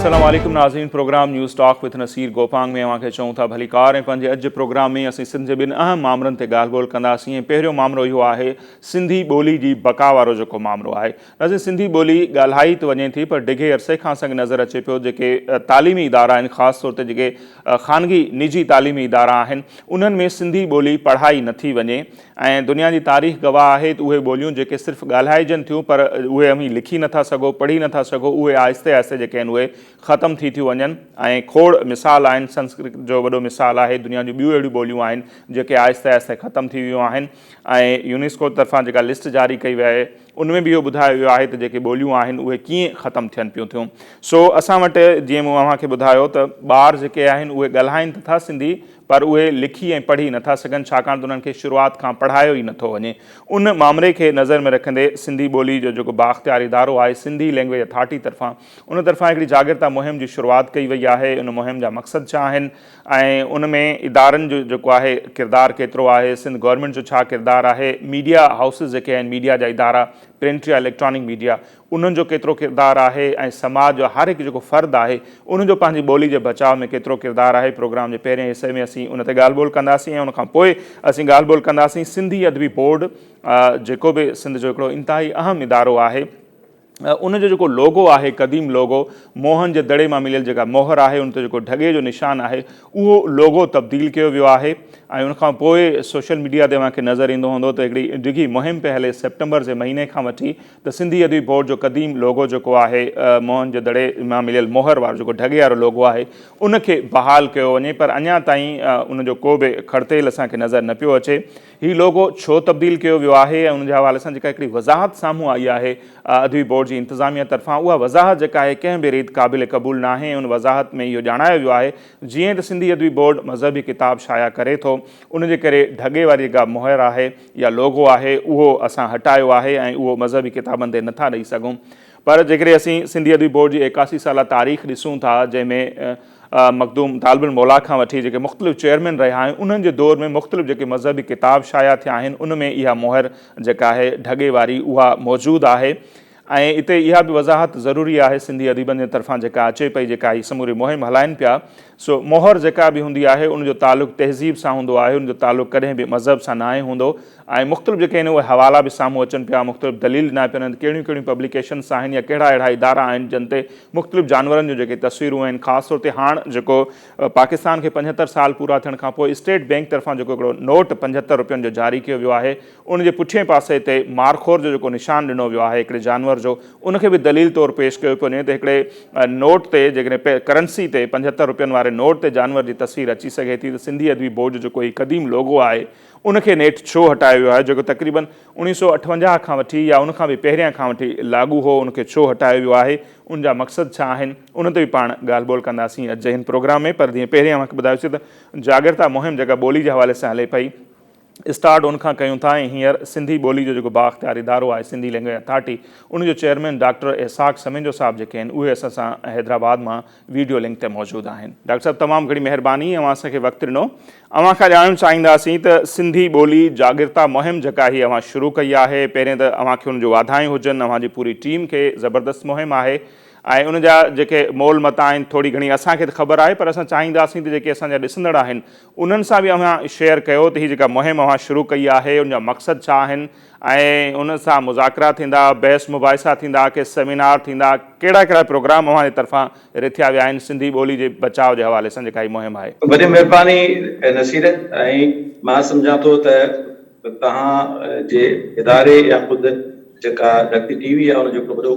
السلام عليڪم ناظرين programme news talk with Naseer Gopang ۾ اوهان کي چئون ٿا ڀليڪار ۽ پنهنجي اڄ جي پروگرام ۾ اسين سنڌ جي ٻن اهم مامرن تي ڳالهه ٻولهه ڪنداسين ۽ پهريون مامرو اهو آهي سنڌي ٻولي جي بقا وارو جيڪو مامرو آهي ناظرين سنڌي ٻولي ڳالهائي ته وڃي ٿي پر ڊگهي عرصي کان اسان کي نظر اچي پيو جيڪي تعليمي ادارا آهن خاص طور تي جيڪي خانگي نجي تعليمي ادارا آهن انهن ۾ سنڌي ٻولي پڙهائي نٿي وڃي ۽ دنيا جي تاريخ گواهه آهي ته اهي ٻوليون جيڪي صرف ڳالهائجن ٿيون پر اهي اوهين لکي نٿا سگهو پڙهي نٿا سگهو اهي آهستي آهستي جيڪي آهن اهي ختم ٿي ٿيون وڃن ۽ کوڙ مثال آهن سنسڪرت جو وڏو مثال آهي دنيا جون ٻيون اهڙيون ٻوليون آهن جيڪي آهستي آهستي ختم ٿي ويون آهن ۽ يونيسڪو طرفان جيڪا لسٽ جاري ڪئي وئي آهي ان ۾ به اهو ٻڌايو ويو آهي ته جيڪي ٻوليون آهن اهي ڪيئن ختم ٿين پيون ٿيون. سو اسان وٽ جيئن مون اوهان کي ٻڌايو ته ٻار جيڪي آهن اهي ڳالهائين ته ٿا سنڌي پر اهي لکي ۽ پڙهي نٿا سگهن ڇاڪاڻ ته انهن کي شروعات کان پڙهايو ئي نٿو وڃي. ان مامري کي نظر ۾ رکندي سنڌي ٻولي جو جيڪو بااختيار ادارو آهي سنڌي لينگويج اٿارٽي طرفان ان طرفان هڪڙي جاڳرتا مهم جي شروعات ڪئي وئي آهي ان مهم جا مقصد ڇا آهن ۽ ان ۾ ادارن جو جيڪو آهي ڪردار ڪيترو آهي، سنڌ گورنمينٽ جو ڇا ڪردار آهي، ميڊيا هائوسز جيڪي آهن ميڊيا جا ادارا پرنٽ يا اليڪٽرانڪ ميڊيا انهن جو ڪيترو ڪردار آهي ۽ سماج جو هر هڪ جيڪو فرد آهي ان جو پنهنجي ٻولي جي بچاء ۾ ڪيترو ڪردار آهي پروگرام جي پهرين حصي ۾ اسين ان تي ڳالهه ٻولهه ڪنداسين ۽ ان کان پوء اسين ڳالهه ٻولهه ڪنداسين سنڌي ادبي بورڊ جيڪو به سنڌ جو هڪڙو انتهائي اهم ادارو آهي. ان جو جيڪو لوگو آهي قديم لوگو موهن جي دڙي مان مليل جيڪا مهر آهي ان تي جيڪو ڍڳي جو نشان آهي اهو لوگو تبديل ڪيو ويو آهي ۽ ان کان پوء سوشل ميڊيا تي اوهان کي نظر ايندو هوندو ته هڪڙي ڊگهي مهم پئي هلي سيپٽمبر جي مهيني کان وٺي ته سنڌي ادبي بورڊ جو قديم لوگو جيڪو آهي موهن جي دڙي مان مليل مهر وارو جيڪو ڍڳي وارو لوگو آهي ان کي بحال ڪيو وڃي پر اڃا تائين ان جو ڪو به کڙتيل اسان کي نظر نه پيو اچي هي لوگو ڇو تبديل ڪيو ويو آهي ۽ ان جي حوالي سان جيڪا هڪڙي وضاحت سامهون آئي آهي ادبي بورڊ جي انتظاميه طرفان اها وضاحت جيڪا آهي ڪنهن به ريت قابل قبول ناهي ۽ ان وضاحت ۾ اهو ڄاڻايو ويو آهي جيئن ته سنڌي ادبي بورڊ مذهبي ڪتاب شايع ڪري ٿو ان جي ڪري ڍڳي واري جيڪا مهر آهي يا لوگو آهي اهو اسان هٽايو آهي ۽ اهو مذهبي ڪتابن تي نٿا ڏئي سگهون پر جيڪڏهن اسين سنڌي ادبي بورڊ جي ايڪاسي سالا تاريخ ڏسون ٿا جنهن ۾ مخدوم طالب الموليٰ کان وٺي جيڪي مختلف چيئرمين رهيا آهن انهن جي دور ۾ مختلف جيڪي مذهبي ڪتاب شايع ٿيا آهن ان ۾ اها مهر جيڪا آهي ڍڳي واري اها موجود آهي ۽ اتي اها به وضاحت ضروري آهي سنڌي اديبن جي طرفان جيڪا اچي پئي جيڪا هي سموري مهم هلائن پيا سو مهر جيڪا به هوندي آهي ان جو تعلق تهذيب سان هوندو آهي ان جو تعلق ڪڏهن به مذهب سان ناهي هوندو ۽ مختلف جيڪي آهن اهي حوالا به سامهون اچن پيا، مختلف دليل ڏنا پيا وڃن ته ڪهڙيون ڪهڙيون پبليڪيشنس آهن يا ڪهڙا اهڙا ادارا آهن جن تي مختلف جانورن جون جيڪي تصويرون آهن خاص طور تي هاڻ جيڪو پاڪستان کي 75 سال پورا ٿيڻ کان پوء اسٽيٽ بينڪ طرفان جيڪو هڪڙو نوٽ 75 روپين جو جاري ڪيو ويو آهي ان جي پٺئين پاسي تي مارخور جو جيڪو نشان ڏنو ويو آهي هڪڙي جانور جو ان کي به دليل طور پيش ڪيو پيو وڃي ته هڪڙي نوٽ تي جيڪڏهن ڪرنسي تي 75 روپين واري نوٽ تي جانور جي تصوير اچي سگهي ٿي ته سنڌي ادبي بورڊ جو جيڪو هي قديم لوگو آهي ان کي نيٺ ڇو هٽايو ويو آهي جيڪو تقريبن 1958 کان وٺي يا ان کان به پهريان کان وٺي لاڳو هو ان کي ڇو هٽايو ويو آهي ان جا مقصد ڇا آهن ان تي به پاڻ ڳالهه ٻولهه ڪنداسين اڄ جي هن پروگرام ۾ پر جيئن پهريان اوهان کي ٻڌايوسين ته جاڳرتا مهم جيڪا ٻولي جي حوالي سان هلي پئي اسٽارٽ ان کان ڪيون ٿا ۽ هينئر سنڌي ٻولي جو جيڪو بااختيار ادارو آهي سنڌي لينگويج اٿارٽي ان جو چيئرمين ڊاڪٽر اسحاق سميجو صاحب جيڪي آهن اهي اسان سان حيدرآباد مان ويڊيو لنڪ تي موجود آهن. ڊاڪٽر صاحب تمام گهڻي مهرباني اوهان اسان کي وقت ڏنو. اوهان کان ڄاڻڻ چاهينداسين ته سنڌي ٻولي جاڳرتا مهم جيڪا هي اوهان شروع ڪئي آهي پهرين ته اوهان کي ان جون واڌايون هجن اوهان جي پوري ٽيم کي زبردست مهم آهي ۽ ان جا جيڪي مول متا آهن ٿوري گهڻي اسان کي ته خبر آهي پر اسان چاهينداسين ته جيڪي اسان جا ڏسندڙ آهن انهن سان به اوهان شيئر ڪيو ته هي جيڪا مهم اوهان شروع ڪئي آهي ان جا مقصد ڇا آهن ۽ ان سان مذاڪرا ٿيندا، بحث مباحثا ٿيندا، ڪي سيمينار ٿيندا، ڪهڙا ڪهڙا پروگرام اوهان جي طرفان رٿيا ويا آهن سنڌي ٻولي جي بچاء جي حوالي سان جيڪا هي مهم آهي. وڏي مهرباني نصير ۽ مان سمجهان ٿو ته توهان جي اداري يا خود جيڪا ڌرتي ٽي وي آهي ان جو هڪڙو وڏو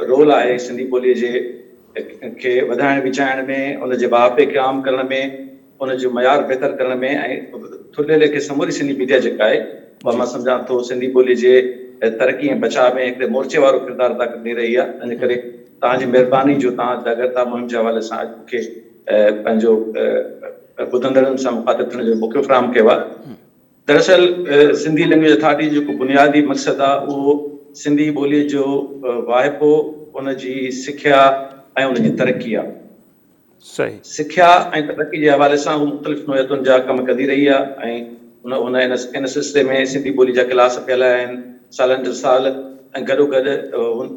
رول آهي سنڌي ٻولي جي کي وڌائڻ ويجهائڻ ۾ ان جي واهپي کي عام ڪرڻ ۾ ان جو معيار بهتر ڪرڻ ۾ ۽ ٿلهي ليکي سموري سنڌي ميڊيا جيڪا آهي اها مان سمجهان ٿو سنڌي ٻولي جي ترقي ۽ بچاء ۾ هڪڙي مورچي وارو ڪردار ادا ڪندي رهي آهي ان ڪري توهان جي مهرباني جو توهان جاڳرتا مهم جي حوالي سان اڄ مون کي پنهنجو ٻڌندڙن سان مخاطب ٿيڻ جو موقعو فراهم ڪيو آهي. دراصل سنڌي لينگويج اٿارٽي جو جيڪو بنيادي مقصد آهي اهو سنڌي ٻولي جو واهپو، ان جي سکيا ۽ ان جي ترقي آهي. صحيح. سکيا ۽ ترقي جي حوالي سان هو مختلف نوعيتن جا ڪم ڪندي رهي آهي ۽ ان ان سلسلي ۾ سنڌي ٻولي جا ڪلاس ڦهلايا آهن سالن جا سال. ۽ گڏوگڏ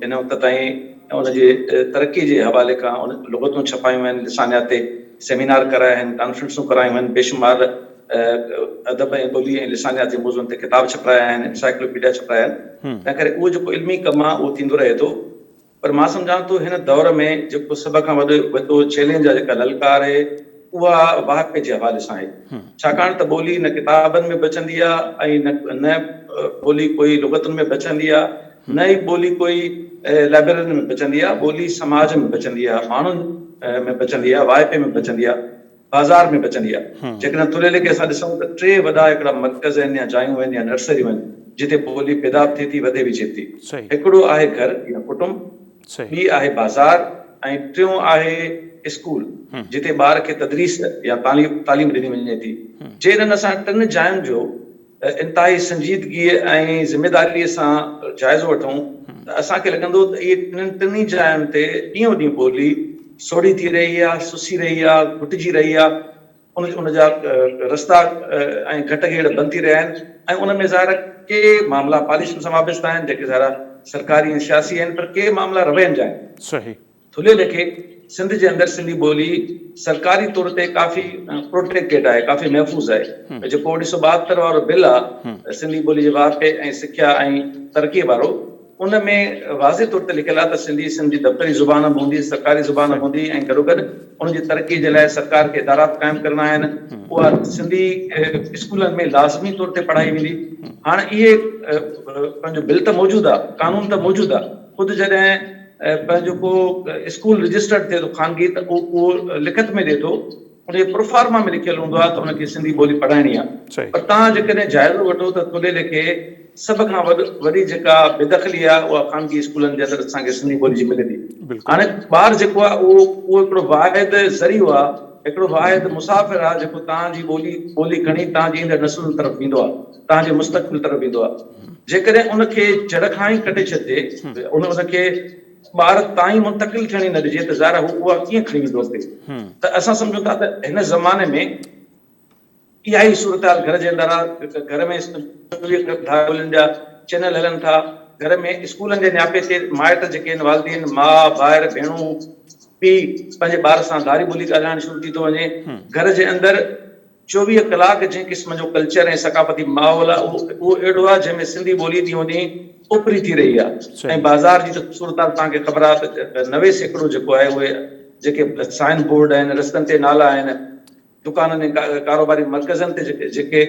هن وقت تائين ان جي ترقي جي حوالي کان ان لغتون ڇپايون آهن، لسانيات تي سيمينار ڪرايا آهن، ڪانفرنسون ڪرايون آهن، بيشمار ادب ۽ ٻولي ۽ لسانيات جي موضوعن تي ڪتاب ڇپرايا آهن، انسائيڪلوپيڊيا ڇپرايا آهن. تنهنڪري اهو جيڪو علمي ڪم آهي اهو ٿيندو رهي ٿو. پر مان سمجهان ٿو هن دور ۾ جيڪو سڀ کان وڏو وڏو چئلينج آهي جيڪا للڪار آهي اها واهپي جي حوالي سان آهي. ڇاڪاڻ ته ٻولي نه ڪتابن ۾ بچندي آهي ۽ نه نه ٻولي ڪوئي لغتن ۾ بچندي آهي نه ئي ٻولي ڪوئي لائبريرين ۾ بچندي آهي ٻولي سماج ۾ بچندي آهي ماڻهن ۾ بچندي آهي واهپي ۾ بچندي آهي. بازار ۾ بچندي آهي. جيڪڏهن ٿلهي ليکي اسان ڏسون ته ٽي وڏا هڪڙا مرڪز آهن يا جايون آهن يا نرسريون آهن جتي ٻولي پيدا به ٿئي ٿي وڌي ويجهي به ٿي. هڪڙو آهي گهر يا ڪٽنب، ٻي آهي بازار ۽ ٽيون آهي اسڪول جتي ٻار کي تدريس يا تعليم ڏني وڃي ٿي. جي انهن اسان ٽن جاين جو انتهائي سنجيدگيء ۽ ذميداريء سان جائزو وٺون ته اسان کي لڳندو ته اهي انهن ٽنهي جاين تي ڏينهون ڏينهن ٻولي سوڙهي ٿي رهي آهي، سسي رهي آهي، گهٽجي رهي آهي، ان ان جا رستا ۽ گهٽ گهيڙ بند ٿي رهيا آهن ۽ ان ۾ ظاهر آهي ڪي معاملا پاليسين سان وابسته آهن جيڪي ظاهر آهي سرڪاري ۽ سياسي آهن پر ڪي معاملا روين جا آهن. صحيح. ٿلهي ليکي سنڌ جي اندر سنڌي ٻولي سرڪاري طور تي ڪافي پروٽيڪٽيڊ آهي، ڪافي محفوظ آهي. جيڪو 1972 وارو بل آهي سنڌي ٻولي جي واهپي ۽ سکيا ۽ ترقي وارو، ان ۾ واضح طور تي لکيل آهي ته سنڌي سنڌ جي دفتري زبان به هوندي، سرڪاري زبان به هوندي ۽ گڏوگڏ ان جي ترقي جي لاء سرڪار کي ادارا به قائم ڪرڻا آهن، اها سنڌي اسڪولن ۾ لازمي طور تي پڙهائي ويندي. هاڻ اهي پنهنجو بل ته موجود آهي، قانون ته موجود آهي، خود جڏهن پنهنجو ڪو اسڪول رجسٽرڊ ٿئي ٿو خانگي ته اهو لکت ۾ ڏئي ٿو ان جي پروفارما ۾ لکيل هوندو آهي ته ان کي سنڌي ٻولي پڙهائڻي آهي پر توهان جيڪڏهن جائزو وٺو ته ٿلهي ليکي سڀ کان وڏي جيڪا بيدخلي آهي اها خانگي اسڪولن جي اندر اسان کي سنڌي ٻولي جي ملي ٿي. هاڻي ٻار جيڪو آهي اهو اهو هڪڙو واحد ذريعو آهي هڪڙو واحد مسافر آهي جيڪو توهان جي ٻولي ٻولي کڻي توهان جي ايندڙ نسلن طرف ويندو آهي توهان جي مستقبل طرف ويندو آهي. جيڪڏهن ان کي جڙ کان ئي ڪٽي ڇڏجي، ان ان کي ٻار تائين منتقل ٿيڻ ئي نه ڏجي ته ظاهر آهي هو اها ڪيئن کڻي ويندو اڳتي. ته اسان سمجهون ٿا ته هن زماني ۾ اها ئي صورتحال گهر جي اندر آهي، گهر ۾ 24 ڌار ٻولين جا چينل هلن ٿا، گهر ۾ اسڪولن جي نياپي تي مائٽ جيڪي آهن والدين، ماء، ڀائر، ڀيڻون، پيء پنهنجي ٻار سان ڌاري ٻولي ڳالهائڻ شروع ٿي ٿو وڃي، گهر جي اندر 24 ڪلاڪ جنهن قسم جو ڪلچر ۽ ثقافتي ماحول آهي اهو اهو اهڙو آهي جنهن ۾ سنڌي ٻولي ڏينهون ڏينهن اوپري ٿي رهي آهي ۽ بازار جي ته صورتحال توهان کي خبر آهي ته 90% جيڪو آهي اهي جيڪي سائن بورڊ آهن رستن تي نالا آهن دڪانن ۽ ڪاروباري مرڪزن تي جيڪي جيڪي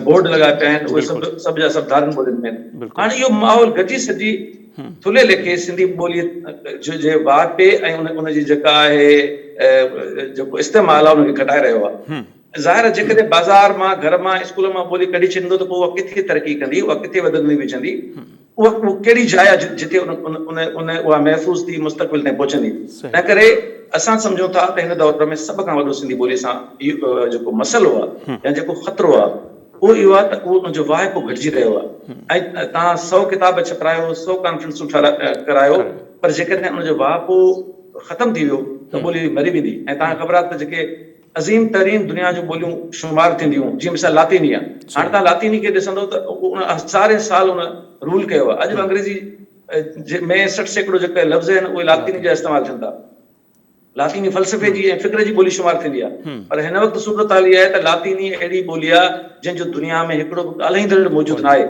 بورڊ لڳا پيا آهن اهي سڀ سڀ جا سڀ ڌارين ٻولين ۾ آهن هاڻي اهو ماحول گڏجي سڏجي ٿلهي ليکي سنڌي ٻوليء جي واهپي ۽ ان جي جيڪا آهي جيڪو استعمال آهي ان کي گهٽائي رهيو آهي. ظاهر آهي جيڪڏهن بازار مان، گهر مان، اسڪول مان ٻولي ڪڍي ڇڏيندو ته پوء اها ڪٿي ترقي ڪندي، اها ڪٿي وڌندي ويجهندي، اها ڪهڙي جاء آهي جتي ان اها محفوظ ٿي مستقبل تائين پهچندي. تنهنڪري اسان سمجهون ٿا ته هن دور ۾ سڀ کان وڏو سنڌي ٻوليء سان اهو جيڪو مسئلو آهي يا جيڪو خطرو آهي اهو اهو آهي ته اهو ان جو واهپو گهٽجي رهيو آهي ۽ توهان سئو ڪتاب ڇپرايو، سئو ڪانفرنسون ڪرايو پر جيڪڏهن ان جو واهپو ختم ٿي ويو ته ٻولي مري ويندي ۽ توهان کي خبر آهي ته جيڪي عظيم ترين دنيا جون ٻوليون شمار ٿينديون جيئن مثال لاطيني آهي هاڻي توهان لاطيني کي ڏسندو ته ان هزارين سال ان رول ڪيو آهي اڄ به انگريزي ۾ 60% جيڪي لفظ آهن اهي لاطيني جا استعمال ٿين ٿا. لاطيني فلسفي جي ۽ فڪر جي ٻولي شمار ٿيندي آهي پر هن وقت صورتحال اها آهي ته لاطيني اهڙي ٻولي آهي جنهن جو دنيا ۾ هڪڙو به ڳالهائيندڙ موجود ناهي.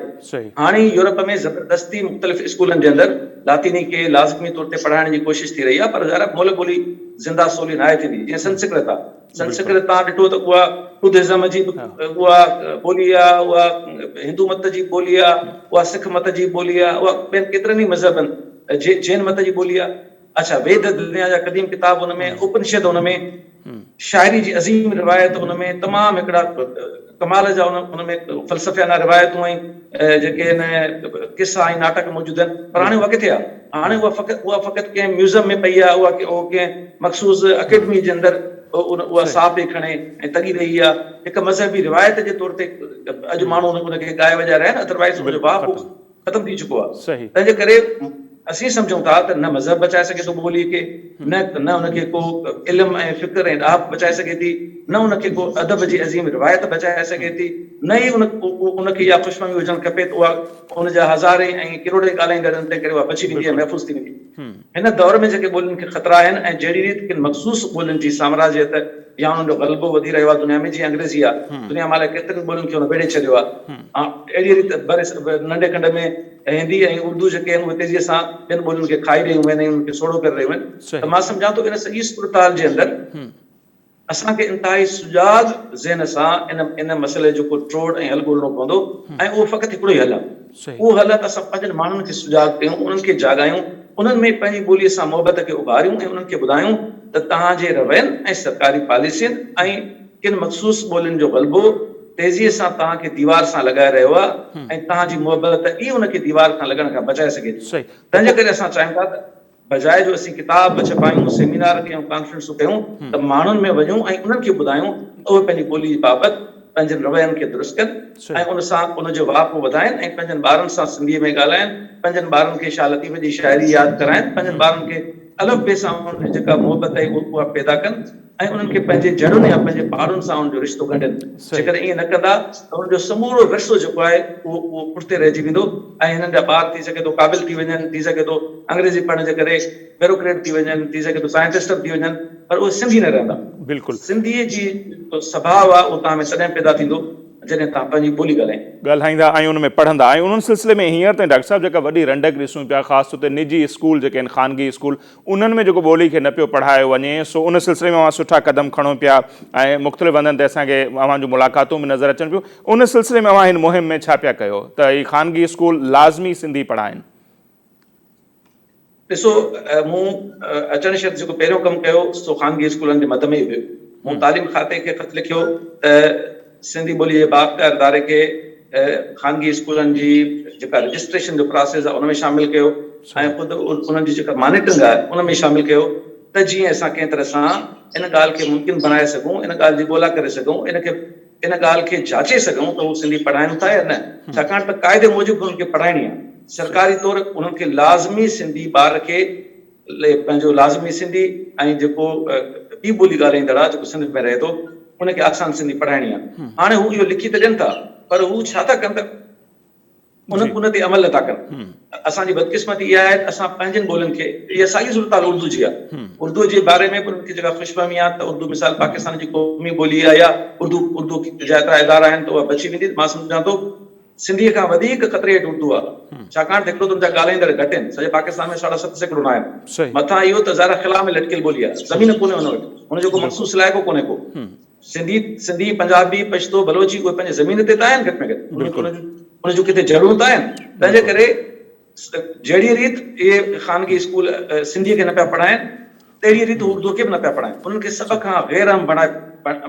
هاڻي يورپ ۾ زبردستي مختلف اسڪولن جي اندر لاطيني کي لازمي طور تي پڙهائڻ جي ڪوشش ٿي رهي آهي پر ظاهر آهي مئل ٻولي زنده سولي ناهي ٿيندي جيئن سنسڪرت آهي. سنسڪرت توهان ڏٺو ته اها ٻڌزم جي به اها ٻولي آهي اها هندو مت جي ٻولي آهي اها سک مت جي ٻولي آهي اها ٻين ڪيترن ئي مذهبن جين مت جي ٻولي آهي. اڇا ويد دنيا جا قديم ڪتاب ان ۾ اپنشد ان ۾ شاعري جي عظيم روايت ان ۾ تمام هڪڙا ڪمال جا ان ۾ فلسفيانه روايتون ۽ جيڪي آهن قصا ۽ ناٽڪ موجود آهن پر هاڻي اها ڪٿي آهي هاڻي اها فقط اها فقط ڪنهن ميوزم ۾ پئي آهي اها اهو ڪنهن مخصوص اڪيڊمي جي اندر ان اها ساهه پئي کڻي ۽ تڳي رهي آهي هڪ مذهبي روايت جي طور تي اڄ ماڻهو ان کي ڳائي وڄائي رهيا آهن ادروائز ان جو واهپو ختم ٿي چڪو آهي. تنهن جي ڪري اسين سمجهون ٿا ته نه مذهب بچائي سگهي ٿو ٻوليء کي، نه نه ان کي ڪو علم ۽ فڪر ۽ ڏاهپ بچائي سگهي ٿي. نه ان کي ڪو ادب جي عظيم روايت بچائي سگهي ٿي، نه ئي ان ان کي اها خوشفهمي هجڻ کپي ته اها ان جا هزارين ۽ ڪروڙين ڳالهائيندڙن تنهن ڪري اها بچي ويندي ۽ محفوظ ٿي ويندي. هن دور ۾ جيڪي ٻولين کي خطرا آهن ۽ جهڙي ريت ڪن مخصوص ٻولين جي سامراجيت يا انهن جو غلبو وڌي رهيو آهي دنيا ۾ جيئن انگريزي آهي دنيا مان الائي ڪيترين ٻولين کي ان ويڙهي ڇڏيو آهي اهڙي ريت ننڍي کنڊ ۾ هندي ۽ اردو جيڪي آهن اهي تيزيء سان ٻين ٻولين کي کائي رهيون آهن ۽ انهن کي سوڙهو ڪري رهيون آهن ته مان سمجهان ٿو ان سڄي صورتحال جي اندر اسان کي انتهائي سجاڳ ذهن سان ان ان مسئلي جو ڪو ٽوڙ ۽ حل ڳولڻو پوندو ۽ اهو فقط هڪڙو ئي حل آهي. اهو حل آهي ته اسان پنهنجن ماڻهن کي سجاڳ ڪيون، انهن کي جاڳايون، انهن ۾ پنهنجي ٻوليء سان محبت کي اڀاريون ۽ انهن کي ٻڌايون ته توهان جي روين ۽ سرڪاري پاليسين ۽ ڪن مخصوص ٻولين جو غلبو تيزيء سان توهان کي ديوار سان لڳائي رهيو آهي ۽ توهان جي محبت ئي ان کي ديوار کان لڳڻ کان بچائي سگهي ٿي. تنهن جي ڪري اسان چاهيون ٿا ته بجاء جو اسين ڪتاب ڇپايون، سيمينار ڪيون، ڪانفرنسون ڪيون ته ماڻهن ۾ وڃون ۽ انهن کي ٻڌايون ته اهي پنهنجي ٻولي بابت پنهنجن روين کي درست ڪن ۽ ان سان ان جو واهپو وڌائين ۽ پنهنجن ٻارن سان سنڌيء ۾ ڳالهائين، پنهنجن ٻارن کي شاهه لطيف جي شاعري ياد ڪرائين، پنهنجن ٻارن کي الف بي سان انهن جي جيڪا محبت آهي اها پيدا ڪن ۽ انهن کي پنهنجي جڙن يا پنهنجي پاڙن سان انهن جو رشتو ڳنڍين. جيڪڏهن ائين نه ڪندا ته انهن جو سمورو ورثو جيڪو آهي اهو اهو پٺتي رهجي ويندو ۽ هنن جا ٻار ٿي سگهي ٿو قابل ٿي وڃن، ٿي سگهي ٿو انگريزي پڙهڻ جي ڪري بيروڪريٽ ٿي وڃن، ٿي سگهي ٿو سائنٽسٽ به ٿي وڃن پر اهي سنڌي نه رهندا. بلڪل. سنڌيء جي جيڪو سڀاء آهي اهو توهان ۾ تڏهن پيدا ٿيندو جڏهن توهان پنهنجي ٻولي ڳالهائيندا. ڳالهائيندا ۽ ان ۾ پڙهندا ۽ انهن سلسلي ۾ هينئر تائين ڊاڪٽر صاحب جيڪا وڏي رنڊڪ ڏسون پيا خاص طور تي نجي اسڪول جيڪي آهن خانگي اسڪول انهن ۾ جيڪو ٻولي کي نه پيو پڙهايو وڃي سو ان سلسلي ۾ اوهان سٺا قدم کڻو پيا ۽ مختلف هنڌن تي اسان کي اوهان جون ملاقاتون به نظر اچن پيون ان سلسلي ۾ اوهان هن مهم ۾ ڇا پيا ڪيو ته هي خانگي اسڪول لازمي سنڌي پڙهائن. ڏسو مون اچڻ شرط جيڪو پهريون ڪم ڪيو سو خانگي اسڪولن جي مد ۾ ئي هيو. مون تعليم کاتي کي خط لکيو ته سنڌي ٻولي جي بااختيار اداري کي خانگي اسڪولن جي جيڪا رجسٽريشن جو پراسيس آهي ان ۾ شامل ڪيو ۽ خود انهن جي جيڪا مانيٽرنگ آهي ان ۾ شامل ڪيو ته جيئن اسان ڪنهن طرح سان ان ڳالهه کي ممڪن بڻائي سگهون ان ڳالهه جي ڳولا ڪري سگهون ان کي ان ڳالهه کي جاچي سگهون ته هو سنڌي پڙهائن ٿا يا نه ڇاڪاڻ ته قاعدي موجب انهن کي پڙهائڻي آهي سرڪاري طور انهن کي لازمي سنڌي ٻار کي پنهنجو لازمي سنڌي ۽ جيڪو ٻي ٻولي ڳالهائيندڙ آهي جيڪو سنڌ ۾ رهي ٿو ان کي آسان سنڌي پڙهائڻي آهي هاڻي هو اهو لکي ته ڏين ٿا پر هو ڇا ٿا ڪن ته ان ان تي عمل نٿا ڪن. اسان جي بدقسمتي اها آهي ته اسان پنهنجين ٻولين کي اها ساڳي صورتحال اردو جي آهي. اردو جي باري ۾ به انهن کي جيڪا خوش فهمي آهي ته اردو مثال پاڪستان جي قومي ٻولي آهي يا اردو اردو جا ايترا ادارا آهن ته اها بچي ويندي مان سمجهان ٿو سنڌيء کان وڌيڪ خطري هيٺ اردو آهي ڇاڪاڻ ته هڪڙو ته ان جا ڳالهائيندڙ گهٽ آهن سڄي پاڪستان ۾ ساڍا 7% نه آهن مٿان اهو ته ظاهر خلا ۾ لٽڪيل ٻولي آهي زمين ڪونهي ان وٽ ان جو ڪو مخصوص علائقو ڪونهي ڪو. سنڌي، سنڌي، پنجابي، پشتو، بلوچي اهي پنهنجي زمين تي ته آهن گهٽ ۾ گهٽ ان جون ڪٿي جڙون ته آهن تنهن جي ڪري جهڙي ريت اهي خانگي اسڪول سنڌي کي نه پيا پڙهائن تهڙي ريت هو اردو کي به نه پيا پڙهائن انهن کي سڀ کان غير اهم بڻائي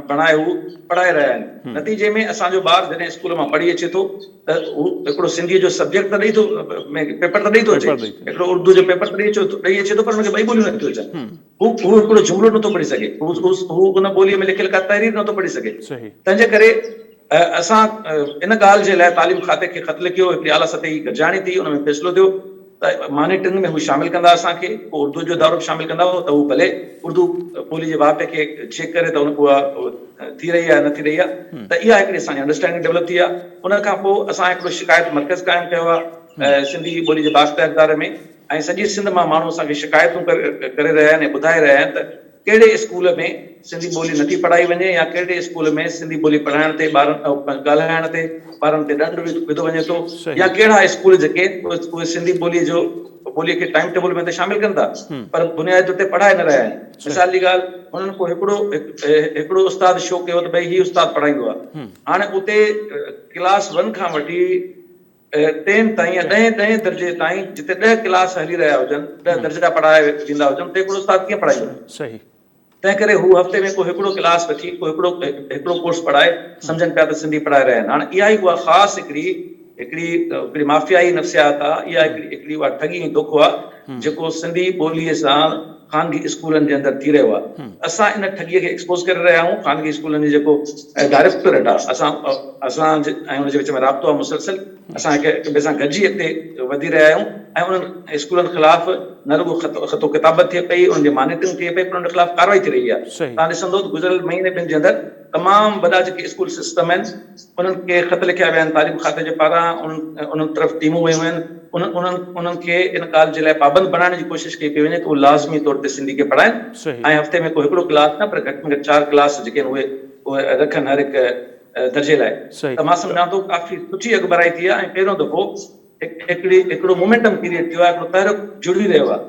بڻائي هو پڙهائي رهيا آهن نتيجي ۾ اسان جو ٻار جڏهن اسڪول مان پڙهي اچي ٿو ته هو هڪڙو سنڌي جو سبجيڪٽ ته ڏئي ٿو پيپر ته ڏئي ٿو اچي هڪڙو اردو جو پيپر ته ڏئي اچي ٿو پر ان کي ٻئي ٻوليون نه ٿيون اچن هو هو هڪڙو جملو نٿو پڙهي سگهي، هو هو ان ٻوليء ۾ لکيل ڪا تحرير نٿو پڙهي سگهي. تنهن جي ڪري اسان ان ڳالهه جي لاء تعليم کاتي کي خط لکيو، هڪڙي اعليٰ سطحي گڏجاڻي ٿي، ان ۾ فيصلو ٿيو ته مانيٽرنگ ۾ هو شامل ڪندا اسان کي، پوء اردو جو ادارو به شامل ڪندا ته هو ڀلي اردو ٻولي جي واهپي کي چيڪ ڪري ته اها ٿي رهي آهي نه ٿي رهي آهي ته اها هڪڙي اسان جي انڊرسٽينڊنگ ڊولپ ٿي آهي. ان کان پوء اسان هڪڙو شڪايت مرڪز قائم ڪيو آهي سنڌي ٻولي جي بااختيار اداري ۾. ۽ سڄي سنڌ مان ماڻهو اسان کي شڪايتون ڪري رهيا آهن ۽ ٻڌائي رهيا آهن ته ڪهڙي اسڪول ۾ سنڌي ٻولي نٿي پڙهائي وڃي يا ڪهڙي اسڪول ۾ سنڌي ٻولي پڙهائڻ تي ٻارن ڳالهائڻ تي ٻارن تي ڏنڊ وڌو وڃي ٿو يا ڪهڙا اسڪول جيڪي اهي سنڌي ٻولي جو ٻولي کي ٽائيم ٽيبل ۾ ته شامل ڪن ٿا پر بنيادي طور تي پڙهائي نه رهيا آهن مثال جي ڳالهه انهن ڪو هڪڙو هڪڙو استاد شو ڪيو ته ڀئي هي استاد پڙهائيندو آهي هاڻي اتي ڪلاس ون کان وٺي ٽئين تائين يا ڏهين ڏهين درجي تائين جتي ڏهه ڪلاس هلي رهيا هجن، ڏهه درجا پڙهايا ويندا هجن، اتي هڪڙو استاد ڪيئن پڙهائيندو؟ صحيح. تنهن ڪري هو هفتي ۾ ڪو هڪڙو ڪلاس وٺي ڪو هڪڙو هڪڙو ڪورس پڙهائي سمجهن پيا ته سنڌي پڙهائي رهيا آهن. هاڻ اها ئي اها خاص هڪڙي هڪڙي هڪڙي مافيائي نفسيات آهي، اها هڪڙي هڪڙي اها ٺڳي ۽ دوکو آهي جيڪو سنڌي ٻوليء سان خانگي اسڪولن جي اندر ٿي رهيو آهي. اسان ان ٺڳيء کي ايڪسپوز ڪري رهيا آهيون. خانگي اسڪولن جي جيڪو ڊائريڪٽوريٽ آهي اسان اسان ۽ ان جي وچ ۾ رابطو آهي مسلسل. اسان هڪ ٻئي سان گڏجي اڳتي وڌي رهيا آهيون ۽ انهن اسڪولن خلاف نه رڳو خط خط و ڪتابت ٿئي پئي، انهن جي مانيٽرنگ ٿئي پئي پر انهن خلاف ڪارروائي ٿي رهي آهي. توهان ڏسندو ته گذريل مهيني ٻن جي اندر تمام وڏا جيڪي اسڪول سسٽم آهن انهن کي خط لکيا ويا آهن تعليم کاتي جي پاران انهن انهن طرف ٽيمون ويون آهن انهن انهن انهن کي ان ڳالهه جي لاء پابند بڻائڻ جي ڪوشش ڪئي پئي وڃي ته اهي لازمي طور تي سنڌي کي پڙهائن ۽ هفتي ۾ ڪو هڪڙو ڪلاس نه پر گهٽ ۾ گهٽ چار ڪلاس جيڪي آهن اهي اهي رکن هر هڪ درجي لاء ته مان سمجهان ٿو ڪافي سٺي اڳڀرائي ٿي آهي ۽ پهريون دفعو هڪڙي هڪڙو مومينٽم ڪريئيٽ ٿيو آهي، هڪڙو تحرڪ جڙي رهيو آهي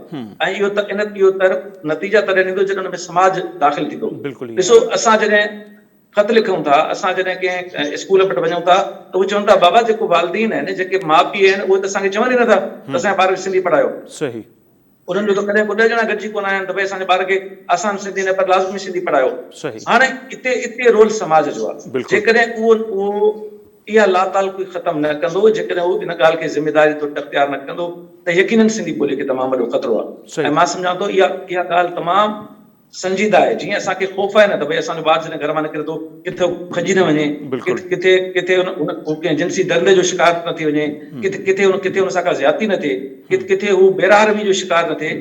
۽ اهو ان اهو تحرڪ نتيجا تڏهن ڏيندو جڏهن ان ۾ سماج داخل ٿيندو. ڏسو اسان جڏهن خط لکون ٿا، اسان جڏهن ڪنهن اسڪول وٽ وڃون ٿا ته هو چون ٿا بابا جيڪو والدين آهن، جيڪي ماء پيء آهن اهي ته اسان کي چون ئي نٿا ته اسان جا ٻار کي سنڌي پڙهايو. انهن جو ته ڪڏهن ڪو ڏهه ڄڻا گڏجي ڪونه آيا آهن ته ڀئي اسان جي ٻار کي آسان سنڌي نه پر لازمي سنڌي پڙهايو. هاڻي اتي اتي رول سماج جو آهي. جيڪڏهن اهو اهو اها لاتعلقي ختم نه ڪندو، جيڪڏهن هو ان ڳالهه کي ذميداري طور تي اختيار نه ڪندو ته يقينن سنڌي ٻولي کي تمام وڏو خطرو آهي ۽ مان سمجهان ٿو اها اها ڳالهه تمام سنجيده آهي. جيئن اسان کي خوف آهي نه ته ڀئي اسان جو ٻار جڏهن گهر مان نڪري ٿو ڪٿي هو کڄي نه وڃي، ڪٿي ڪٿي هو ڪنهن جنسي درندي جو شڪار نه ٿي وڃي، ڪٿي ڪٿي ڪٿي هن سان ڪا زيادتي نه ٿئي، ڪٿي هو بيراهه روي جو شڪار نه ٿئي،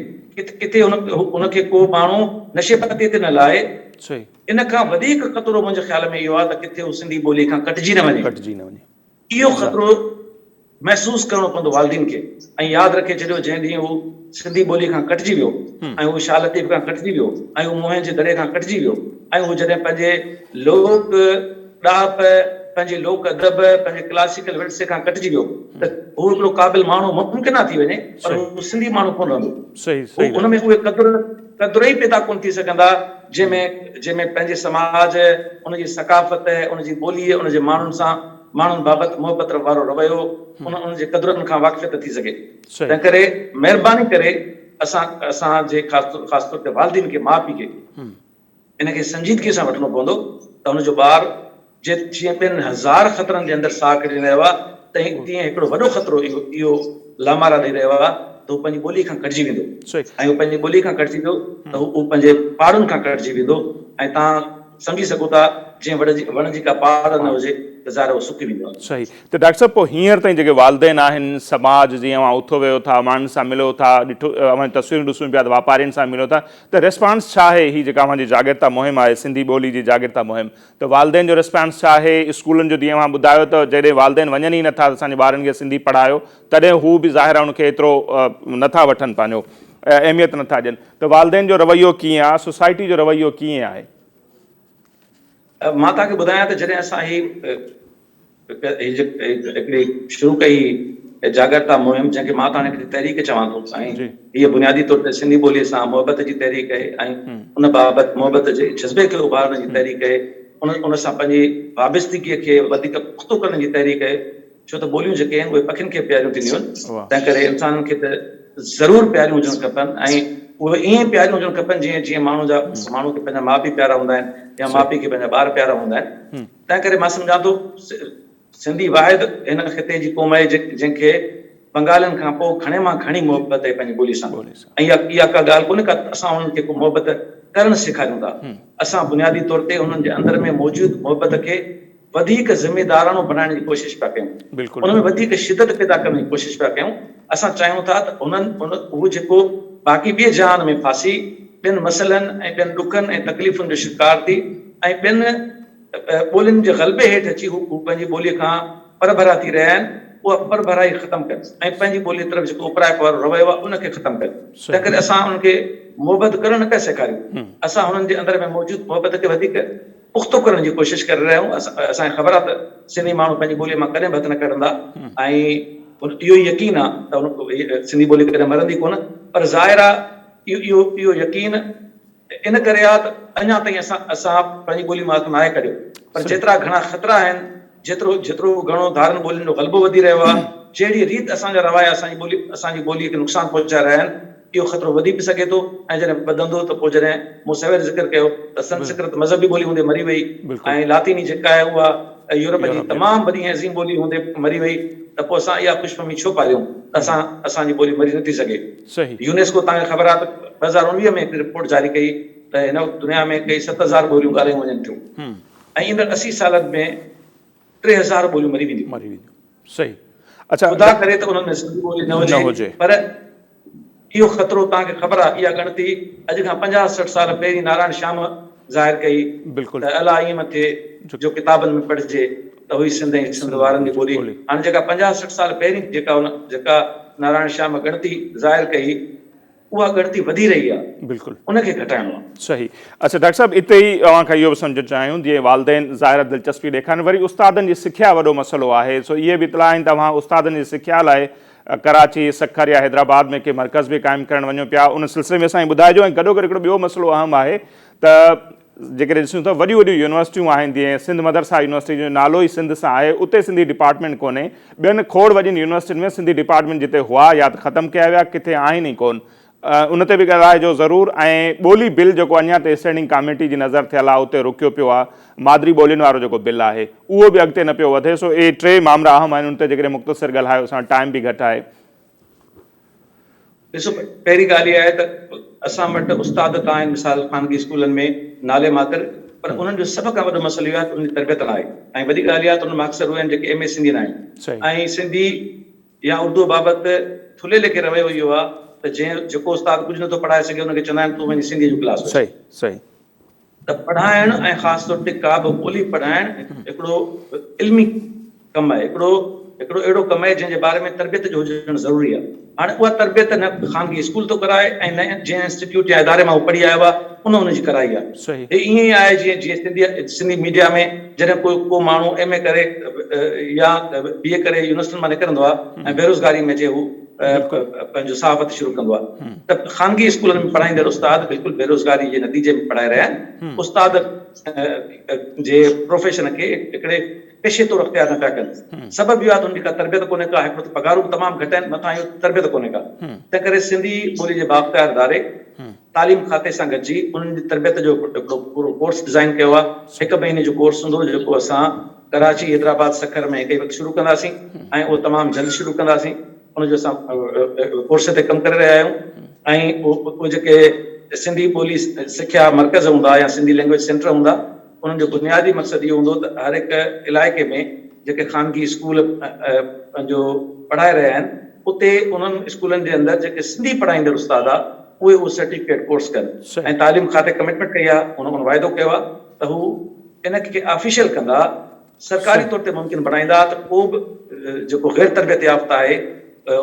ڪٿي هن کي ڪو ماڻهو نشي پتي تي نه لائي. ان کان وڌيڪ خطرو منهنجي خيال ۾ اهو آهي ته ڪٿي هو سنڌي ٻولي کان ڪٽجي نه وڃي. اهو خطرو محسوس ڪرڻو پوندو والدين کي ۽ ياد رکي ڇڏيو جنهن ڏينهن هو سنڌي ٻولي کان ڪٽجي ويو ۽ هو شاهه لطيف کان ڪٽجي ويو ۽ هو موهين جي دڙي کان ڪٽجي ويو ۽ هو جڏهن پنهنجي لوڪ ڏاهپ پنهنجي لوڪ ادب پنهنجي ڪلاسيڪل ورثي کان ڪٽجي ويو ته هو هڪڙو قابل ماڻهو ممڪن آ ٿي وڃي پر هو سنڌي ماڻهو ڪونه رهندو هو ان ۾ اهي قدر قدر ئي پيدا ڪونه ٿي سگهندا جنهن ۾ جنهن ۾ پنهنجي سماج ان جي ثقافت ان جي ٻولي ان جي ماڻهن سان ماڻهن بابت محبت وارو رويو، ان انهن جي قدرن کان واقفيت ٿي سگهي. تنهن ڪري مهرباني ڪري اسان اسان جي خاص خاص طور تي والدين کي ماء پيء کي ان کي سنجيدگي سان وٺڻو پوندو ته هن جو ٻار جي جيئن ٻين هزار خطرن جي اندر ساهه ڪڍي رهيو آهي تنهن تيئن هڪڙو وڏو خطرو اهو اهو لامارا ڏئي رهيو آهي ته هو پنهنجي ٻولي کان ڪٽجي ويندو ۽ هو پنهنجي ٻولي کان ڪٽجي ويو ته هو پنهنجي پاڙن کان ڪٽجي ويندو ۽ توهان سمجهي سگهو ٿا جنهن وڙ جي وڻ جي ڪا پاڙ نه هجي ته ظاهر اهو سڪي ويندو آهي. صحيح ته ڊاڪٽر صاحب پوء هينئر تائين جيڪي والدين آهن سماج جيئن اوهان اٿو ويهو ٿا ماڻهن سان ملو ٿا ڏٺو اوهان جون تصويرون ڏسون پيا ته واپارين سان ملو ٿا ته ريسپانس ڇا آهي هي جيڪا اوهان جي جاڳرتا مهم آهي سنڌي ٻولي جي جاڳرتا مهم ته والدين جو ريسپانس ڇا آهي اسڪولن جو جيئن اوهان ٻڌايو ته جڏهن والدين وڃن ئي نٿا ته اسان جي ٻارن کي سنڌي پڙهايو تڏهن هو به ظاهر آهي ان کي ايترو نٿا وٺن پنهنجو اهميت نٿا ڏين ته والدين جو رويو ڪيئن آهي سوسائٽي جو رويو ڪيئن آهي. مان توهان کي ٻڌايان ته جڏهن اسان هي هڪڙي شروع ڪئي جاڳرتا مهم جنهن کي مان ته هاڻي هڪڙي تحريڪ چوان ٿو ۽ هيء بنيادي طور تي سنڌي ٻوليء سان محبت جي تحريڪ آهي ۽ ان بابت محبت جي جذبي کي اڀارڻ جي تحريڪ آهي ان ان سان پنهنجي وابستگيء کي وڌيڪ پختو ڪرڻ جي تحريڪ آهي ڇو ته ٻوليون جيڪي آهن اهي پکين کي به پياريون ٿينديون آهن، تنهن ڪري انسانن کي ته ضرور پياريون هجڻ کپن ۽ اهي ائين پياريون هجڻ کپن جيئن جيئن ماڻهو جا ماڻهو کي پنهنجا ماء پيء پيارا هوندا آهن يا ماء پيء کي پنهنجا ٻار پيارا هوندا آهن. تنهن ڪري مان سمجهان ٿو سنڌي واحد هن خطي جي قوم آهي جنهن کي بنگالين کان پوء گهڻي مان گهڻي محبت آهي پنهنجي ٻولي سان ۽ اها اها ڪا ڳالهه ڪونهي ڪا اسان انهن کي ڪو محبت ڪرڻ سيکاريون ٿا اسان بنيادي طور تي انهن جي اندر ۾ موجود محبت کي وڌيڪ ذميداراڻو بڻائڻ جي ڪوشش پيا ڪيون، ان ۾ وڌيڪ شدت پيدا ڪرڻ جي ڪوشش پيا ڪيون، اسان چاهيون ٿا ته انهن ان هو جيڪو باقي ٻئي جهان ۾ ڦاسي ٻين مسئلن ۽ ٻين ڏکن ۽ تڪليفن جو شڪار ٿي ۽ ٻين ٻولين جي غلبي هيٺ اچي هو هو پنهنجي ٻوليء کان پرڀرا ٿي رهيا آهن اها پرڀرائي ختم ڪن ۽ پنهنجي ٻوليء طرف جيڪو اوپرائپ وارو رويو آهي ان کي ختم ڪن تنهنڪري اسان انهن کي محبت ڪرڻ نه پيا سيکاريون اسان هنن جي اندر ۾ موجود محبت کي وڌيڪ پختو ڪرڻ جي ڪوشش ڪري رهيا آهيون، اسان کي خبر آهي ته سنڌي ماڻهو پنهنجي ٻوليء مان ڪڏهن به هٿ نه ڪڍندا ۽ اهو ئي يقين آهي ته سنڌي ٻولي ڪڏهن مرندي ڪونه پر ظاهر آهي اهو اهو يقين ان ڪري آهي ته اڃا تائين اسان اسان پنهنجي ٻولي مان هٿ ناهي ڪڍيو پر جيترا گهڻا خطرا آهن جيترو جيترو گهڻو ڌارين ٻولين جو غلبو وڌي رهيو آهي، جهڙيء ريت اسان جا روايا اسان جي ٻولي اسان جي ٻوليء کي نقصان پهچائي رهيا آهن، اهو خطرو وڌي به سگهي ٿو ۽ جڏهن وڌندو ته پوء جڏهن مون سوير ذڪر ڪيو ته سنسڪرت مذهبي ٻولي هوندي مري وئي ۽ لاطيني جيڪا آهي اها يورپ جي تمام وڏي ۽ عظيم ٻولي هوندي مري وئي ته پوء اسان اها خوشفهمي ڇو پاليون ته اسان اسان جي ٻولي مري نٿي سگهي. يونيسڪو توهان کي خبر آهي ته 2019 ۾ هڪڙي رپورٽ جاري ڪئي ته هن وقت دنيا ۾ ڪئي 7000 ٻوليون ڳالهايون وڃن ٿيون. ۽ ايندڙ 80 سالن ۾ 3000 ٻوليون مري وينديون. مري وينديون صحيح. خدا ڪري ته انهن ۾ سنڌي ٻولي نه هجي پر اهو خطرو توهان کي خبر آهي اها ڳڻتي اڄ کان 50 60 سال پهرين نارائڻ شيام ظاهر ڪئي ته الا ائين نه ٿئي جو ڪتابن ۾ پڙهجي ته هئي سنڌ ۽ سنڌ وارن جي ٻولي. هاڻي جيڪا 50 60 سال پهرين جيڪا ان جيڪا نارائڻ شيام ڳڻتي ظاهر ڪئي اها ڳڻتي وڌي رهي آهي بلڪل ان کي گهٽائڻو آهي. صحيح اڇا ڊاڪٽر صاحب اتي ئي اوهان کان اهو به سمجهڻ چاهيون جيئن والدين ظاهر آهي دلچسپي ڏيکارين وري استادن جي سکيا وڏو مسئلو آهي سو اهي به اطلاع آهن ته اوهان استادن جي سکيا لاء ڪراچي سکر يا حيدرآباد ۾ ڪي مرڪز به قائم ڪرڻ وڃو پيا ان سلسلي ۾ اسان کي ٻڌائجو ۽ گڏوگڏ هڪڙو ٻيو مسئلو اهم آهي ته جيڪڏهن ڏسون ته وڏيون وڏيون يونيورسٽيون آهن جيئن سنڌ مدرسه يونيورسٽي جو نالو ئي سنڌ سان آهي اتي سنڌي ڊپارٽمينٽ ڪونهي ٻين کوڙ وڏين يونيورسٽين ۾ سنڌي ڊپارٽمينٽ جتي هئا يا ته ختم ڪيا ويا ڪٿي آهن ئي ڪون ان تي به ڳالهائجو ضرور ۽ ٻولي بل جيڪو اڃا تائين اسٽينڊنگ ڪاميٽي جي نظر ٿيل آهي اتي رڪيو پيو آهي مادري ٻولين وارو جيڪو بل آهي اهو به اڳتي نه پيو وڌي سو اهي ٽي مامرا اهم آهن ان تي جيڪڏهن مختصر ڳالهايو اسان ٽائيم به گهٽ آهي. ڏسو پهرين ڳالهه اها آهي ته اسان وٽ استاد ته آهن مثال خانگي اسڪولن ۾ نالي ماتر پر انهن جو سڀ کان وڏو مسئلو اهو آهي ته انهن جي تربيت نه آهي ۽ وڏي ڳالهه اها آهي ته انهن مان اڪثر اهي آهن جيڪي ايم اي سنڌي نه آهن ۽ سنڌي يا اردوء بابت ٿلهي ليکي رويو اهو آهي ته جنهن جيڪو استاد ڪجهه نٿو پڙهائي سگهي ان کي چوندا آهن تون وڃي سنڌيء جو ڪلاس وٺ. صحيح صحيح. ته پڙهائڻ ۽ خاص طور تي ڪا به ٻولي پڙهائڻ هڪڙو علمي ڪم آهي، هڪڙو هڪڙو اهڙو ڪم آهي جنهن جي باري ۾ تربيت جو هجڻ ضروري آهي. هاڻي اها تربيت نه خانگي اسڪول ٿو ڪرائي ۽ نه جنهن انسٽيٽيوٽ يا اداري مان هو پڙهي آيو آهي ان ان جي ڪرائي آهي. هي ائين ئي آهي جيئن جيئن سنڌي سنڌي ميڊيا ۾ جڏهن ڪو ڪو ماڻهو ايم اي ڪري يا بي اي ڪري يونيورسٽين مان نڪرندو آهي ۽ بيروزگاري ۾ اچي هو پنهنجو صحافت شروع ڪندو آهي ته خانگي اسڪولن ۾ پڙهائيندڙ استاد بلڪل بيروزگاري جي نتيجي ۾ پڙهائي رهيا آهن. استاد جي پروفيشن کي هڪڙي پيشي طور اختيار نه پيا ڪن. سبب اهو آهي ته انهن جي ڪا تربيت ڪونهي ڪا، هڪڙو ته پگهارون به تمام گهٽ آهن، مٿان اهو تربيت ڪونهي ڪا. تنهن ڪري سنڌي ٻولي جي بااختيار اداري تعليم کاتي سان گڏجي انهن جي تربيت جو هڪڙو پورو ڪورس ڊزائين ڪيو آهي. هڪ مهيني جو ڪورس هوندو جيڪو اسان ڪراچي، حيدرآباد، سکر ۾ هڪ ئي وقت شروع ڪنداسين ۽ اهو تمام جلد شروع ڪنداسين. ان جو اسان ڪورس تي ڪم ڪري رهيا آهيون ۽ اهي جيڪي سنڌي ٻولي سکيا مرڪز هوندا يا سنڌي لينگويج سينٽر هوندا انهن جو بنيادي مقصد اهو هوندو ته هر هڪ علائقي ۾ جيڪي خانگي اسڪول پنهنجو پڙهائي رهيا آهن اتي انهن اسڪولن جي اندر جيڪي سنڌي پڙهائيندڙ استاد آهي اهي اهو سرٽيفڪيٽ ڪورس ڪن ۽ تعليم کاتي ڪمٽمينٽ ڪئي آهي ان ان واعدو ڪيو آهي ته هو ان کي آفيشل ڪندا سرڪاري طور تي ممڪن بڻائيندا ته ڪو به جيڪو غير تربيت يافته آهي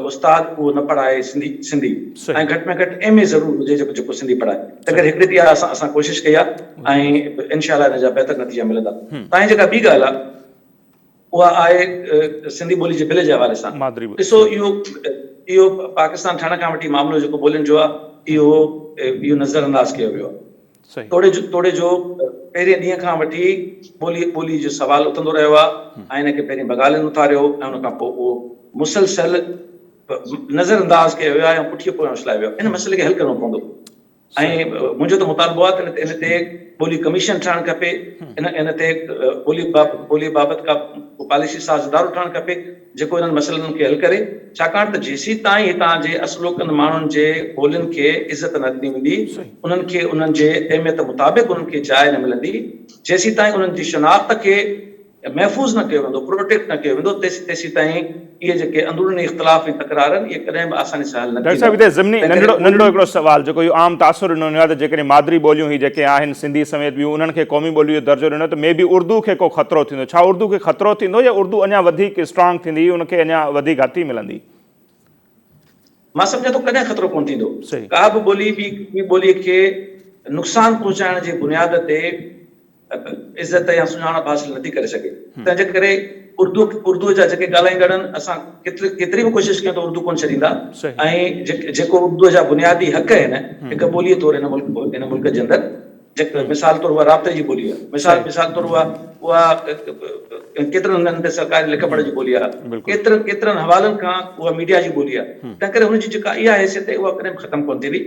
استاد اهو نه پڙهائي سنڌي سنڌي ۽ گهٽ ۾ گهٽ ايم اي ضرور هجي جيڪو جيڪو سنڌي پڙهائي تنهن ڪري هڪڙي ته اها اسان اسان ڪوشش ڪئي آهي ۽ انشاء الله ان جا بهتر نتيجا ملندا تائين جيڪا ٻي ڳالهه آهي اها آهي سنڌي ٻولي جي بل جي حوالي سان ڏسو اهو اهو پاڪستان ٺهڻ کان وٺي معاملو جيڪو ٻولين جو آهي اهو اهو نظر انداز ڪيو ويو آهي توڙي جو توڙي جو پهرين ڏينهن کان وٺي ٻولي ٻولي جو سوال اٿندو رهيو آهي ۽ ان کي پهرين بغالين اٿاريو ۽ ان کان پوء اهو مسلسل نظر انداز ڪيو ويو آهي ۽ پٺيء پويان اڇلايو ويو آهي. ان مسئلي کي حل ڪرڻو پوندو ۽ منهنجو ته مطالبو آهي ته ان تي ٻولي ڪميشن ٺهڻ کپي، ان ان تي ٻولي ٻولي بابت ڪا پاليسي ساز ادارو ٺهڻ کپي جيڪو انهن مسئلن کي حل ڪري، ڇاڪاڻ ته جيسيتائين هتان جي اصلوڪن ماڻهن جي ٻولين کي عزت نه ڏني ويندي، انهن کي انهن جي اهميت مطابق انهن کي جاء نه ملندي، جيسيتائين انهن جي شناخت کي محفوظ نه ڪيو ويندو، پروٽيڪٽ نه ڪيو ويندو، تيسيتائين اهي جيڪي اندروني اختلاف ۽ تڪرار آهن، اهي ڪڏهن به آساني سان حل نه ڊاڪٽر صاحب ٿيندا. هتي ضمني تنهنڪري ننڍڙو ننڍڙو ٻولين. هڪڙو سوال جيڪو اهو عام تاثر ڏنو وڃي آهي ته جيڪڏهن مادري ٻوليون هي جيڪي آهن سنڌي سميت ٻيون انهن کي قومي ٻولي جو درجو ڏنو ته مي بي اردو کي ڪو خطرو ٿيندو ڇا اردو کي خطرو ٿيندو يا اردو اڃا وڌيڪ اسٽرانگ ٿيندي ان کي اڃا وڌيڪ هٿي ملندي؟ مان سمجهان ٿو ڪڏهن خطرو ڪونه ٿيندو. ڪا به ٻولي ٻي ٻي ٻولي کي نقصان پهچائڻ جي بنياد تي عزت يا سڃاڻپ حاصل نٿي ڪري سگهي. تنهن جي ڪري اردو اردوء جا جيڪي ڳالهائيندڙ آهن اسان ڪيتري ڪيتري به ڪوشش ڪيون ته اردو ڪونه ڇڏيندا ۽ جيڪو اردوء جا بنيادي حق آهن هڪ ٻوليء طور هن ملڪ هن ملڪ جي اندر مثال طور اها رابطي جي ٻولي آهي مثال مثال طور اها اها ڪيترن هنڌن تي سرڪاري لک پڙهه جي ٻولي آهي ڪيترن ڪيترن حوالن کان اها ميڊيا جي ٻولي آهي تنهن ڪري هن جي جيڪا اها حيثيت آهي اها ڪڏهن به ختم ڪونه ٿيندي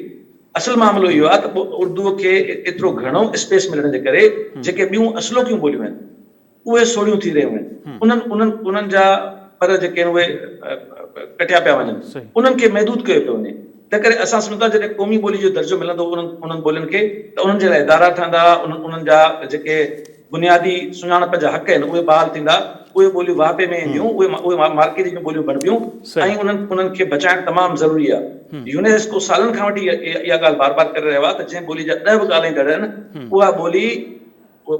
اصل معاملو اهو آهي ته اردوء کي ايترو گهڻو اسپيس ملڻ جي ڪري جيڪي ٻيون اصلوڪيون ٻوليون آهن اهي سوڙهيون ٿي رهيون آهن انهن انهن انهن جا پر جيڪي آهن اهي ڪٽيا پيا وڃن انهن کي محدود ڪيو پيو وڃي تنهن ڪري اسان سمجهون ٿا جڏهن قومي ٻولي جو درجو ملندو انهن انهن ٻولين کي ته انهن جي لاء ادارا ٺهندا انهن انهن جا جيڪي بنيادي سڃاڻپ جا حق آهن اهي بحال ٿيندا، اهي ٻوليون واهپي ۾ اينديون، اهي اهي مارڪيٽ جون ٻوليون بڻبيون ۽ انهن انهن کي بچائڻ تمام ضروري آهي. يونيسڪو سالن کان وٺي اها ڳالهه بار بار ڪري رهيو آهي ته جنهن ٻولي جا ڏهه به ڳالهائيندڙ آهن اها ٻولي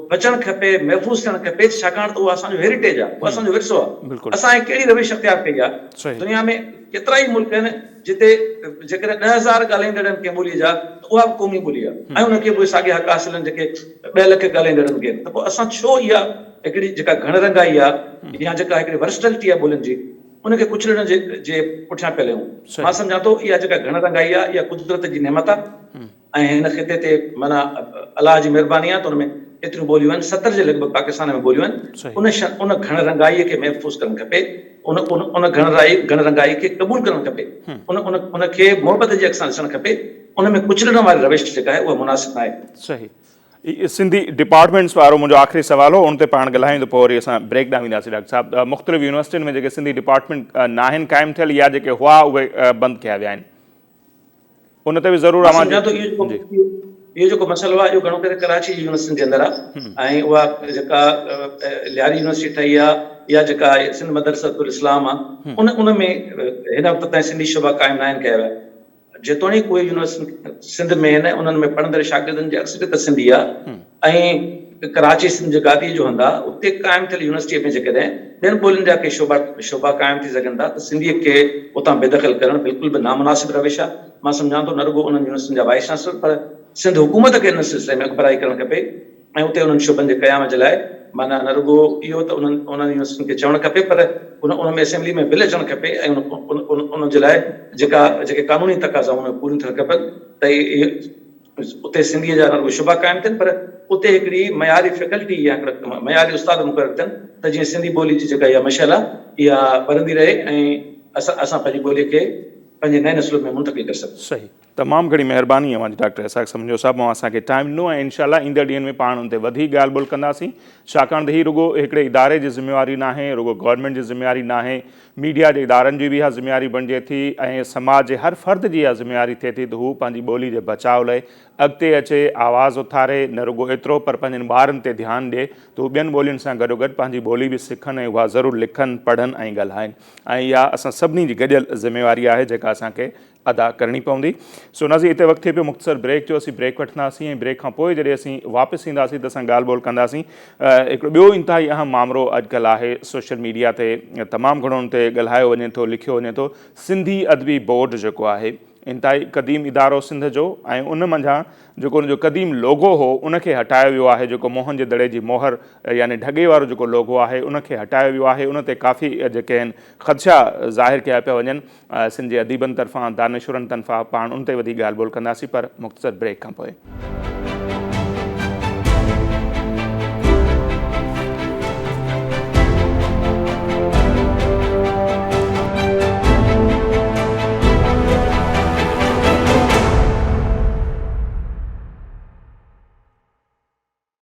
بچڻ کپي، محفوظ ٿيڻ کپي ڇاڪاڻ ته اها اسان جو هيريٽيج آهي، اها اسان جو ورثو آهي. اسان هي ڪهڙي روش اختيار ڪئي آهي؟ دنيا ۾ ڪيترائي ملڪ آهن جتي جيڪڏهن 10,000 ڳالهائيندڙ آهن ڪنهن ٻوليء جا ته اها به قومي ٻولي آهي ۽ ان کي به اهي ساڳيا حق حاصل آهن جيڪي 2 لک ڳالهائيندڙن کي آهن ته پوء اسان ڇو اها هڪڙي جيڪا گهڻ رنگائي آهي يا جيڪا هڪڙي ورسٽلٽي آهي ٻولين جي ان کي ڪچلڻ جي جي پٺيان پيل آهيون. مان سمجهان ٿو اها جيڪا گهڻ رنگائي آهي اها قدرت جي نعمت آهي ۽ هن خطي تي معنيٰ الله جي مهرباني آهي ته ان ۾ ايتريون ٻوليون آهن، 70 جي لڳ ڀڳ پاڪستان ۾ ٻوليون آهن، ان ان گهڻ رنگائيء کي محفوظ ڪرڻ کپي، ان ان ان گهڻ رائي گهڻ رنگائي کي قبول ڪرڻ کپي، ان ان ان کي محبت جي اک سان ڏسڻ کپي، ان ۾ ڪچلڻ واري روش جيڪا آهي اها مناسب ناهي. صحيح. سنڌي ڊپارٽمينٽس وارو منهنجو آخري سوال هو ان تي پاڻ ڳالهايون ته پوء وري اسان بريڪ ڏانهن وينداسين ڊاڪٽر صاحب مختلف يونيورسٽين ۾ جيڪي سنڌي ڊپارٽمينٽ ناهن قائم ٿيل يا جيڪي هئا اهي بند ڪيا ويا آهن ان تي به ضرور مان سمجهان ٿو اهو جيڪو مسئلو آهي اهو گهڻو ڪري ڪراچي جي يونيورسٽين جي اندر آهي ۽ اها جيڪا لياري يونيورسٽي ٺهي آهي يا جيڪا سنڌ مدرسة الاسلام آهي ان ان ۾ هن وقت تائين سنڌي شعبا قائم ناهن ڪيا ويا جيتوڻيڪ اهي يونيورسٽيون سنڌ ۾ آهن انهن ۾ پڙهندڙ شاگردن جي اڪثريت سنڌي آهي ۽ ڪراچي سنڌ جي گادي جو هنڌ آهي اتي قائم ٿيل يونيورسٽي ۾ جيڪڏهن ٻين ٻولين جا ڪي شعبا شعبا قائم ٿي سگهن ٿا ته سنڌي کي اتان بيدخل ڪرڻ بلڪل به نامناسب روش آهي. مان سمجهان ٿو نه رڳو انهن يونيورسٽين جا وائيس چانسلر پر سنڌ حڪومت کي ان سلسلي ۾ اڳڀرائي ڪرڻ کپي ۽ اتي انهن شعبن جي قيام جي لاء معنيٰ نه رڳو اهو ته انهن انهن يونيورسٽين کي چوڻ کپي پر ان ان ۾ اسيمبلي ۾ بل اچڻ کپي ۽ ان ان ان جي لاء جيڪا جيڪي قانوني تقاضائون اهي پوريون ٿيڻ کپن ته اهي اتي سنڌيء جا نه رڳو شعبا قائم ٿين پر اتي هڪڙي معياري فيڪلٽي يا هڪڙا معياري استاد مقرر ٿين ته جيئن سنڌي ٻولي جي جيڪا اها مشعل آهي اها ٻرندي رهي ۽ اسان اسان پنهنجي ٻوليء کي پنهنجي نئين نسل ۾ منتقل ڪري سگهون. صحيح. تمام گهڻي مهرباني اوهان جي ڊاڪٽر اسحاق سمنجو صاحب اوهان اسان کي ٽائيم ڏنو ۽ انشاء الله ايندڙ ڏينهن ۾ پاڻ ان تي وڌيڪ ڳالهه ٻولهه ڪنداسين ڇاڪاڻ ته هي رڳو هڪڙي اداري جي ذميواري ناهي رڳو گورنمينٽ جي ذميواري ناهي ميڊيا جي ادارن جي به اها ذميواري بڻجي ٿي ۽ سماج جي هر فرد جي اها ذميواري ٿئي ٿي ته هو پنهنجي ٻولي جي بچاء لئي اڳتي اچي، آواز اٿاري، نه رڳو ايترو پر پنهنجن ٻارن تي ڌيان ڏئي ته هو ٻين ٻولين سان گڏوگڏ پنهنجي ٻولي به سکن ۽ اها ضرور لکن، پڙهن ۽ ڳالهائن ۽ اها اسان سڀني جي گڏيل ذميواري آهي جيڪا اسان کي ادا ڪرڻي پوندي. سو ناظرين اتي وقت ٿئي پيو مختصر بريڪ جو اسين بريڪ وٺنداسين ۽ بريڪ کان پوء جڏهن اسين واپس اينداسين ته اسان ڳالهه ٻولهه ڪنداسين هڪڙو ٻيو انتهائي اهم مامرو اڄڪلهه آهي سوشل ميڊيا تي تمام گهڻو ان تي ڳالهايو وڃي ٿو لکيو وڃي ٿو سنڌي ادبي بورڊ جيڪو آهي انتهائي قديم ادارو سنڌ جو ۽ ان منجهان جيڪو ان جو قديم لوگو هو ان کي هٽايو ويو آهي جيڪو موهن جي دڙي جي مهر يعني ڍڳي وارو جيڪو لوگو آهي ان کي هٽايو ويو آهي ان تي ڪافي جيڪي آهن خدشا ظاهر ڪيا پيا وڃن سنڌ جي اديبن طرفان دانشورن طرفان پاڻ ان تي وڌيڪ ڳالهه ٻولهه ڪنداسين پر مختصر بريڪ کان پوء.